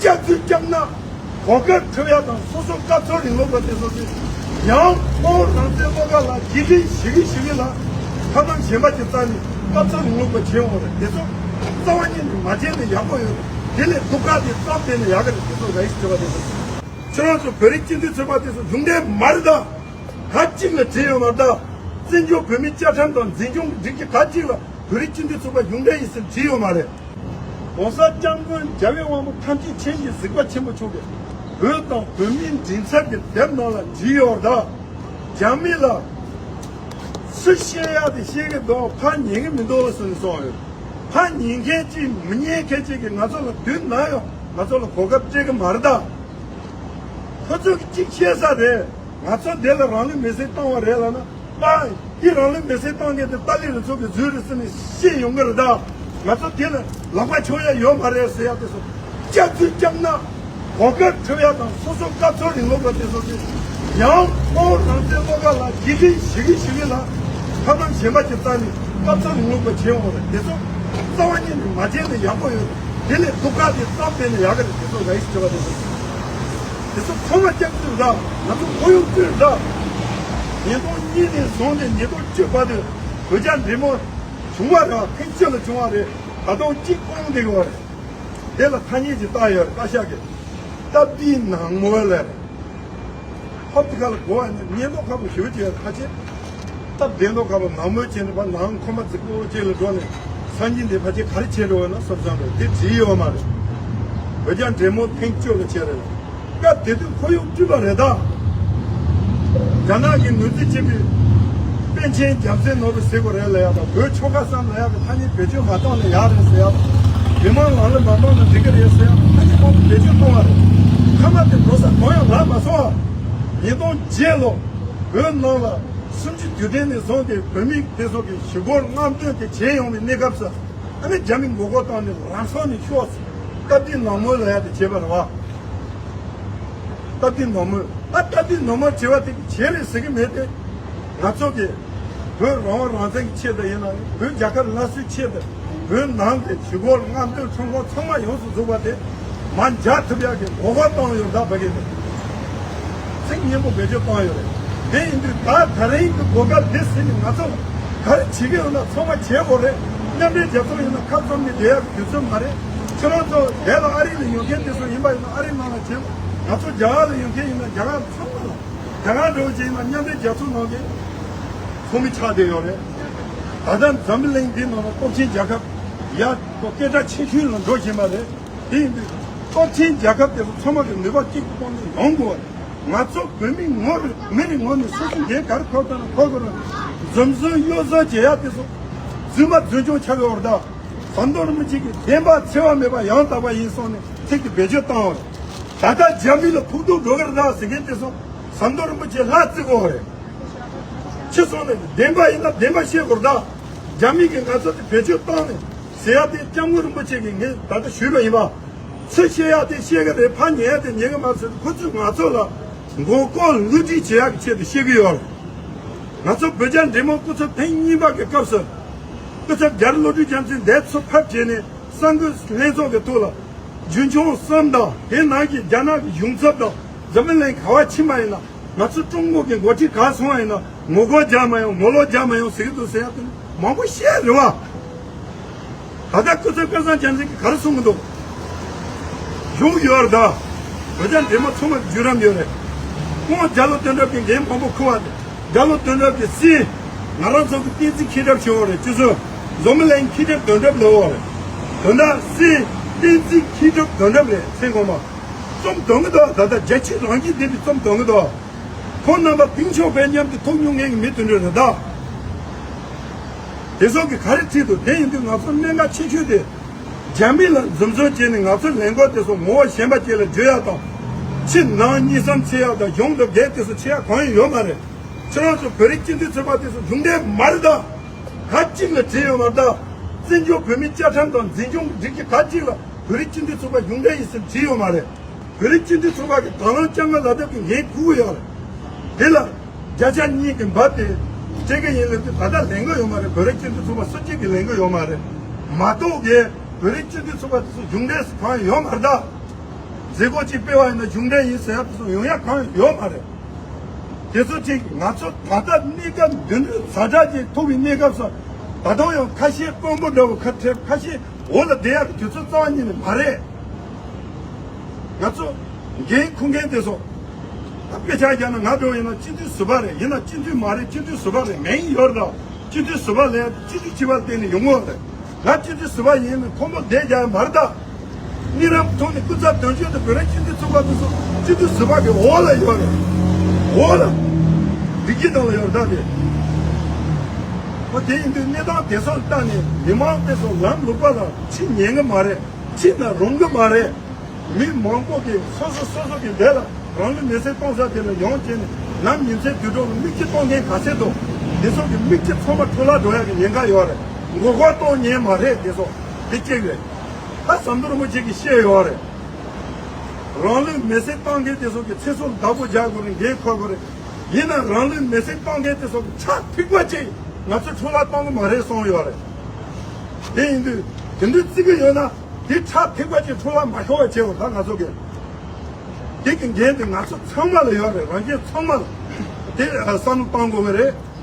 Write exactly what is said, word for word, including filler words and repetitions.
སྐྱག་རྫུན་བརྒྱབ་ན་གོ་སྐབས་ཐོབ་ཡ་དང་། སོ་སོ་སྐབས་འཚོལ་རིང་ལུགས་པ་དེ་ཚོ་གིས་ཡང་ཁོང་རང་བཙན་བློ་དགའ་ལ་རྒྱུད་འཛིན་ཞུ་གི་ཞུ་གི་ལ་ཐབས་ལམ་གཞན་པ་ཅིག་བཙལ་ནས་སྐབས་འཚོལ་རིང་ལུགས་པ་བྱེད་འོང་རེད། དེ་ཚོ་རྩ་བ་ཉིད་ནས་མ་བྱས་ན་ཡག་པོ་ཡོད་རེད། དེ་ལས་སྡུག་ཁག་དེ་རྩ་བ་བལྟས་ན་ཡག་གི་རེད། དེ་ཚོ་ར་ཡིས་བྱེད་པ་དེ་ཚོ། ཁྱེད་རང་ཚོ་བོད་རིགས་སྤྱི་མཐུན་ཚོགས་པ་དེ་ཚོ་གཞུང་འབྲེལ་མ་རེད་ད། ག་གཅིག་ལ་བྲིས་ཡོད་མ་རེད་ད། བཙན་བྱོལ་བོད་མིའི་བཅའ་ཁྲིམས་དང་འཛིན་སྐྱོང་གི་སྒྲིག་གཞི་ག་གཅིག་ལ་བོད་རིགས་སྤྱི་མཐུན་ཚོགས་པ་གཞུང་འབྲེལ་ཡིན་ཟེར་བྲིས་ཡོད་མ་རེད། ༸གོང་ས་༸སྐྱབས་མགོན་རྒྱལ་བའི་དབང་པོ་ཐམས་ཅད་མཁྱེན་ཅིང་གཟིགས་པ་ཆེན་པོ་མཆོག་གིས་བོད་དང་བོད་མིའི་མགྲིན་ཚབ་ཀྱི་དེབ་ནང་ལ་བྲིས་ཡོད་རེད་ད། རྒྱ་མི་ལ་སུ་བཤད་ཡག་དེ་བཤད་གི་འདུག་ཕར་ཉན་གི་མི་འདུག་ཟེར་ནས་གསུངས་ཡོད། ཕར་ཉན་མཁན་གཅིག་མི་ཉན་མཁན་གཅིག་གིས་ང་ཚོ་ལ་དུས་ནམ་ཡང་ང་ཚོ་ལ་གོ་སྐབས་སྤྲད་གི་མ་རེད་ད། ཁོ་ཚོ་གི་གཅིག་བཤད་ས་རེད། ང་ཚོ་དེ་ལ་རང་ལུས་མེར་སྲེག་བཏང་བ་རེད་ལབ་ན། ཨ། འདི་རང་ལུས་མེར་སྲེག་བཏང་མཁན་དེ་ཏཱ་ལའི་རུ་ཚོགས་ཀྱི་ཟུར་རེད་ཟེར་ནས་བཤད་ཡོང་གི་རེད་ད། ང་ཚོ་དེ་ལ་ལག་པ་འཆོར་ཡ་ཡོད་མ་རེད་ཟེར་ཡ་དེ་ཚོ་སྐྱག་རྫུན་བརྒྱབ་ན་གོ་སྐབས་ཐོབ་ཡ་དང་། སོ་སོ་སྐབས་འཚོལ་རིང་ལུགས་པ་དེ་ཚོ་གིས་ཡང་ཁོང་རང་བཙན་བློ་དགའ་ལ་རྒྱུད་འཛིན་ཞུ་གི་ཞུ་གི་ལ་ཐབས་ལམ་གཞན་པ་ཅིག་བཙལ་ནས་སྐབས་འཚོལ་རིང་ལུགས་པ་བྱེད་འོང་རེད། དེ་ཚོ་རྩ་བ་ཉིད་ནས་མ་བྱས་ན་ཡག་པོ་ཡོད་རེད། དེ་ལས་སྡུག་ཁག་དེ་རྩ་བ་བལྟས་ན་ཡག་གི་རེད། དེ་ཚོ་ར་ཡིས་བྱེད་པ་དེ་ཚོ། དེ་ཚོ་ཚང་མ་སྐྱག་རྫུན་རེད། ང་ཚོ་ཁོར་ཡུག་རྩུབ་རེད། ཉིས་སྟོང་གཉིས་ནས་བཟུང་སྟེ་ཉིས་སྟོང་བཅུ་བར་དུ་བོད་རྒྱ་འབྲེལ་མོལ་བྱུང་བ་རེད། ཐེངས་གཅིག་ལ་བྱུང་བ་རེད། ད་དུང་གཅིག་སྤོང་བསྡད་ཡོད་རེད། དེ་ལ་ཐ་སྙད་ཅིག་བཏགས་ཡོད་རེད། བཀའ་ཤག་གིས་སྟབས་བདེའི་ནང་མོལ་ལབ་རེད། ཧོབ་དེ་ག་ལ་གོ་བ་ནི་ཉེན་རྟོག་ཁ་པོ་ཞེ་པོ་ཅིག་ཡོད་རེད། ཁ་ཆེ་སྟབས་བདེ་མདོག་ཁ་པོ་ནང་མོལ་བྱས་ནས་ཕར་ནང་ཁོམ་པ་རྫིག་པོ་ཅིག་ལ་འགྲོ་ནས་སང་ཉིན་དེ་ཕལ་ཆེར་ག་རེ་བྱེད་འགྲོ་བ་ན་བསམ་བསམ་རེད། དེ་བྲིས་ཡོད་མ་རེད། བོད་རྒྱ་འབྲེལ་མོལ་ཐེངས་བཅུ་ལ་བྱས་རེད། སྐབས་དེ་དུས་ཁོར་ཡུག་བསྒྲིགས་པ་རེད་ད། རྒྱ་ནག་གིས་ནུས་རྩལ་ཆེ་བའི་པཎ་ཆེན་རྒྱལ་མཚན་ནོར་བུ་ཟེར་དགོས་རེད་ལབ་ཡ་དང་། བོད་ཆོལ་ཁ་གསུམ་ལབ་ཡ་གི་ཐ་སྙད་བེད་སྤྱོད་མ་བཏང་ན་ཡག་རེད་ཟེར་ཡ་དང་། མི་མང་ལངས་ལ་མ་བཏང་ན་འགྲིག་གི་རེད་ཟེར་ཡ་དང་། ཐ་སྙད་མང་པོ་བེད་སྤྱོད་གཏོང་བ་རེད། མཐའ་མ་དེ་འགྲོ་ས་གང་ཡང་རག་མ་སོང་བ། ཉིས་སྟོང་བརྒྱད་ལོ་བོད་ནང་ལ་གསུམ་བཅུ་དུས་དྲན་ནས་བཟུང་སྟེ་བོད་མི་དེ་ཚོ་གི་ཞི་རྒོལ་རྔམ་སྟོན་དེ་བྱས་ཡོང་བའི་གནས་སྐབས་སུ། ཨ་ནི་རྒྱ་མི་མགོ་སྐོར་བཏང་ནས་རང་སྲོག་ནས་ཤོར་སོང་། སྟབས་བདེའི་ནང་མོལ་ལབ་ཡ་དེ་བྱས་པ་རེད་བ། སྟབས་བདེའི་ནང་མོལ། ཨ། སྟབས་བདེའི་ནང་མོལ་བྱས་པ་དེ་བྱས་རེད་ཟེར་གི་མེད་དེ། ང་ཚོ་གི་བོད་རང་དབང་རང་བཙན་གྱི་ཆེད་དུ་ཡིན་ན། བོད་རྒྱལ་ཁབ་སླར་གསོའི་ཆེད་དུ། བོད་ནང་གི་ཞི་རྒོལ་རྔམ་སྟོན་ཁྲོམ་སྐོར་ཚང་མ་ཡོངས་སུ་རྫོགས་པ་དེ་མར་འཇགས་ཐུབ་ཡག་གི་མགོ་སྐོར་བཏང་ཡོད་ད། ཕ་གི་ནས་ཚིག་སྙན་པོ་བེད་སྤྱོད་བཏང་ཡོད་རེད། དེ་ཡིན་དུས་ད་ད་རིང་གི་གོ་སྐབས་འདི་ཟིན་ནས་ང་ཚོ་ག་རེ་བྱེད་ཀྱི་ཡོད་ན་ཚང་མ་བྱེད་དགོས་རེད། མཉམ་འབྲེལ་རྒྱལ་ཚོགས་ཡིན་ན་ཁ་བཙུམ་ནས་བསྡད་ཡག་གི་དུས་ཚོད་མ་རེད། ཁྱེད་རང་ཚོ་དེ་ལ་ཨ་རི་ལ་ཡོད་མཁན་དེ་ཚོ་ཡིན་པ་ཡིན་ན་ཨ་རི་ནང་ལ་བྱེད། ང་ཚོ་རྒྱ་གར་ལ་ཡོད་མཁན་ཡིན་ན་རྒྱ་གར་ཚང་མ་ལ། རྒྱ་གར་འགྲོ་བྱས་ཡིན་ན་མཉམ་འབྲེལ་རྒྱལ་ཚོགས་ནང་གི་ཚོགས་མི་ཆགས་བསྡད་ཡོད་རེད། ད་ལྟ་འཛམ་བུ་གླིང་འདི་ནང་ལ་སྟོབས་ཆེན་རྒྱལ་ཁབ་ཡ་སྐད་གྲགས་ཆེ་ཤོས་ལ་འགྲོ་བཞིན་པ་རེད། དེ་ཡིན་དུས་སྟོབས་ཆེན་རྒྱལ་ཁབ་དེ་ཚོ་ཚང་མ་གི་ནུས་པ་གཅིག་ཏུ་བསྡོམས་ནས་ཡོང་དགོས་པ་རེད། ང་ཚོ་བོད་མི་ངོ་རེ་མི་རེ་ངོས་ནས་སོ་སོ་འགན་ག་རེ་འཁུར་ཐུབ་ན་འཁུར་དགོས་རེད། འཛོམས་ཟོན་གཡོ་ཟོལ་བྱེད་ཡ་དེ་ཚོ་རྫུན་མ་རྫུན་སྐྱོང་ཆགས་ཡོད་རེད་ད། ཟམ་གདོང་རིན་པོ་ཆེ་གིས་བདེན་པ་འཚེ་བ་མེད་པ་ཡང་དག་པ་ཡིན་གསུངས་ནས་ཚིག་དེ་བེད་སྤྱོད་བཏང་བ་རེད། ད་ལྟ་རྒྱ་མི་ལ་ཕོག་ཐུག་འགྲོ་གི་རེད་ད་ཟེར་མཁན་དེ་ཚོ་ཟམ་གདོང་རིན་པོ་ཆེ་ལ་བརྩི་དགོས་རེད། ཕྱི་སོང་ནས་བདེན་པ་ཡིན་ན་བདེན་པ་བཤད་དགོས་རེད་ད། རྒྱ་མི་གིས་ང་ཚོ་དེ་བེད་སྤྱོད་བཏང་ནས་ཟེར་ཡ་དེ་སྐྱབས་མགོན་རིན་པོ་ཆེ་གིས་ངས་ད་ལྟ་ཞུས་པ་ཡིན་པ། ཚུར་བཤད་ཡ་དེ་བཤད་གི་རེད། ཕར་ཉན་ཡ་དེ་ཉན་གི་མ་ཚོད་ཁོ་ཚོས་ང་ཚོ་ལ་མགོ་སྐོར་བསླུ་བྲིད་བྱེད་ཡ་གི་ཆེད་དུ་བཤད་གི་ཡོད་རེད། ང་ཚོ་བོད་རྒྱ་འབྲེལ་མོལ་སྐུ་ཚབ་ཐེངས་གཉིས་པ་གི་སྐབས་སུ་སྐུ་ཚབ་རྒྱ་རི་བློ་གྲོས་རྒྱལ་མཚན་འདིར་ཚུར་ཕེབས་བྱས་ནས་གསར་འགོད་ལྷན་ཚོགས་ཀྱི་ཐོག་ལ་རྒྱུན་འཁྱོངས་གསུམ་དང་། དེ་ནང་གི་རྒྱ་ནག་གི་གཞུང་ཚབ་དང་འཛམ་བུ་གླིང་ག་བ་ཕྱིན་པ་ཡིན་ན་ང་ཚོ་ཀྲུང་གོ་གི་འགོ་ཁྲིད་ག་སོང་བ་ཡིན་ན་ངོ་རྒོལ་རྒྱག་མ་ཡོང་། ངོ་ལོག་རྒྱག་མ་ཡོང་ཟེར་གི་འདུག་ཟེར་ཡ་དེ་མང་པོ་བཤད་རེད་བ། ད་ལྟ་སྐུ་ཚབ་སྐལ་བཟང་རྒྱལ་མཚན་གྱིས་ག་རེ་གསུང་གི་འདུག་གཞུང་ཡོད་རེད་ད། བོད་རྒྱ་འབྲེལ་མོལ་ཚང་མ་བརྒྱུད་རིམ་ཡོད་རེད། ཁོང་རྒྱ་ལོ་དོན་གྲུབ་ཀྱིས་འགན་མང་པོ་འཁུར་བ་རེད། རྒྱ་ལོ་དོན་གྲུབ་ཀྱིས་སྲིད། ང་རང་ཚོ་གི་བསྟན་འཛིན་མཁྱེན་གྲུབ་ཞུ་བ་རེད། སྤྱི་ཚོགས་འཛམ་བུ་གླིང་མཁྱེན་གྲུབ་དོན་གྲུབ་ལབ་པ་རེད། དོན་དག་སྲིད་བསྟན་འཛིན་མཁྱེན་གྲུབ་དོན་གྲུབ་རེད། མཚན་གོང་མ་རྩོམ་འདོན་གི་འདུག་ད་ལྟ་རྒྱལ་སྤྱི་རང་བཞིན་ལྡན་པའི་རྩོམ་འདོན་གི་འདུག་ཁོང་རྣམ་པ་གཏིང་ཤོག་པའི་མཉམ་དུ་ཐུག་མྱོང་མཁན་གྱི་མི་དེ་འདྲ་རེད་ད། དེ་ཚོ་གིས་ག་རེ་བྲིས་འདུག་དེ་ཡིན་དུས་ང་ཚོ་གནད་འགག་ཆེ་ཤོས་དེ། རྒྱ་མི་ལ་འཛུམ་ཟོན་བྱས་ནས་ང་ཚོའི་ལས་འགུལ་དེ་ཚོ་ངོ་བོ་གཞན་པ་ཅིག་ལ་བརྗོད་ཡག་དང་། ཕྱི་ནང་གཉིས་སམ་བྱེད་ཡག་དང་གཞུང་དང་འགལ་དེ་ཚོ་བྱེད་ཡག་གང་ཡང་ཡོད་མ་རེད། ཁྱེད་རང་ཚོ་བོད་རིགས་སྤྱི་མཐུན་ཚོགས་པ་དེ་ཚོ་གཞུང་འབྲེལ་མ་རེད་ད། ག་གཅིག་ལ་བྲིས་ཡོད་མ་རེད་ད། བཙན་བྱོལ་བོད་མིའི་བཅའ་ཁྲིམས་དང་འཛིན་སྐྱོང་གི་སྒྲིག་གཞི་ག་གཅིག་ལ་བོད་རིགས་སྤྱི་མཐུན་ཚོགས་པ་གཞུང་འབྲེལ་ཡིན་ཟེར་བྲིས་ཡོད་མ་རེད། བོད་རིགས་སྤྱི་མཐུན་ཚོགས་པ་གི་དང་བླངས་བསྐྱངས་ཀ་ལ་དེབ་ཀྱི་འགན་འཁུར་གི་ཡོད་རེད། དེ་ལ་བརྒྱ་ཆ་གཉིས་ཀྱི་འབབ་དེ་སྤྲད་གི་ཡིན་ལབ་དུས་ད་ལྟ་ལས་འགུལ་ཡོད་མ་རེད། བོད་རིགས་སྤྱི་མཐུན་ཚོགས་པ་སུ་གཅིག་གི་ལས་འགུལ་ཡོད་མ་རེད། མ་གཏོགས་གི་བོད་རིགས་སྤྱི་མཐུན་ཚོགས་པ་དེ་ཚོ་གཞུང་འབྲེལ་སུ་གང་ཡོད་མ་རེད་ད། མཛད་སྒོ་ཅིག་སྤེལ་བ་ཡིན་ན་གཞུང་འབྲེལ་ཡིན་ཟེར་ཡ་དེ་ཚོ་ཡོང་ཡ་གང་ཡོད་མ་རེད། དེ་ཚོ་ཅིག་ང་ཚོ་ད་ལྟ་གནས་སྐབས་འདི་འདྲའི་ཛ་དྲག་ཅིག་ཐུག་པའི་གནས་སྐབས་སུ་ད་དུང་ཡང་ཁ་ཤས་དཔོན་པོ་འདྲ་བོ་ཁ་ཕྲལ་ཁ་ཤས་འོག་ལ་བསྡད་ཡ་གི་དུས་ཚོད་རྩ་བ་ཉིད་ནས་མ་རེད། ང་ཚོ་འགན་འཁུར་མཁན་དེ་ཚོ་ད་དཔེ་ཆ་བཞག་ན་ང་འདྲ་བོ་ཡིན་ན་སྤྱི་འཐུས་ཟུར་པ་རེད། ཡིན་ན་སྤྱི་འཐུས་མ་རེད། སྤྱི་འཐུས་ཟུར་པ་རེད། མིང་ཡོད་རེད། སྤྱི་འཐུས་ཟུར་པ་ལས་སྤྱི་འཐུས་སྤྱི་པ་བསྟན་ནས་ཡོང་གི་ཡོད་རེད། ང་སྤྱི་འཐུས་ཟུར་པ་ཡིན་ན་ཁོ་མོ་བསྡད་རྒྱག་མ་རེད་ད། གཉིས་རབས་ཐོག་ནས་སྐུ་ཚབ་དོན་གཅོད་དང་བོད་རིགས་སྤྱི་འཐུས་ཚོགས་པ་དེ་ཚོ་སྤྱི་འཐུས་ཟུར་པ་གི་འོག་ལ་ཡོད་རེད། འོག་ལ། སྒྲིག་གཞི་ནང་ལ་ཡོད་རེད་ད་དེ། ཨོ་དེ་ཡིན་དུས་གནས་སྟངས་དེ་ཚོ་ལ་བལྟས་ནས་མི་མང་དེ་ཚོ་ལམ་ལུགས་པ་ལ་ཕྱིན་ཉན་གི་མ་རེད། ཕྱིན་ན་རུང་གི་མ་རེད། མི་མང་པོ་གིས་སོ་སོ་སོ་སོ་གི་ལས་ལ་རང་ལུས་མེར་སྲེག་གཏོང་ས་དེ་ལ་ཡོང་བྱས་ནས་ནམ་ཉིན་མཚན་དུས་དྲུག་ལ་མིག་ཆུ་གཏོང་མཁན་ག་ཚད་འདུག་དེ་ཚོ་གི་མིག་ཆུ་ཚང་མ་འཕྲོ་བརླག་འགྲོ་ཡ་གི་ཉེན་ཁ་ཡོད་རེད། མགོ་སྐོར་གཏོང་ཉན་མ་རེད། དེ་ཚོ་དེ་གཅིག་རེད། ད་ཟམ་གདོང་རིན་པོ་ཆེ་གིས་བཤད་ཡོད་རེད། རང་ལུས་མེར་སྲེག་གཏོང་མཁན་དེ་ཚོ་གི་ཚེ་སྲོག་བདག་པོ་རྒྱག་དགོས་རེད། འགན་འཁུར་དགོས་རེད། ཡིན་ན་རང་ལུས་མེར་སྲེག་གཏོང་མཁན་དེ་ཚོ་གི་ཁྲག་ཐིགས་པ་གཅིག་ང་ཚོས་འཕྲོ་བརླག་གཏོང་གི་མ་རེད་གསུངས་ཡོད་རེད། དེ་ཡིན་དུས་དེ་འདྲའི་བརྩི་གི་ཡོད་ན་དེ་ཁྲག་ཐིགས་པ་གཅིག་འཕྲོ་བརླག་མ་ཤོར་བ་བྱེད་དགོས། ད་ང་ཚོ་གི་དེ་གི་འགན་དེ་ང་ཚོ་ཚང་མ་ལ་ཡོད་རེད། རང་གཞན་ཚང་མ་ལ་དེ་བསམ་བློ་གཏོང་དགོས་ཀྱི་རེད།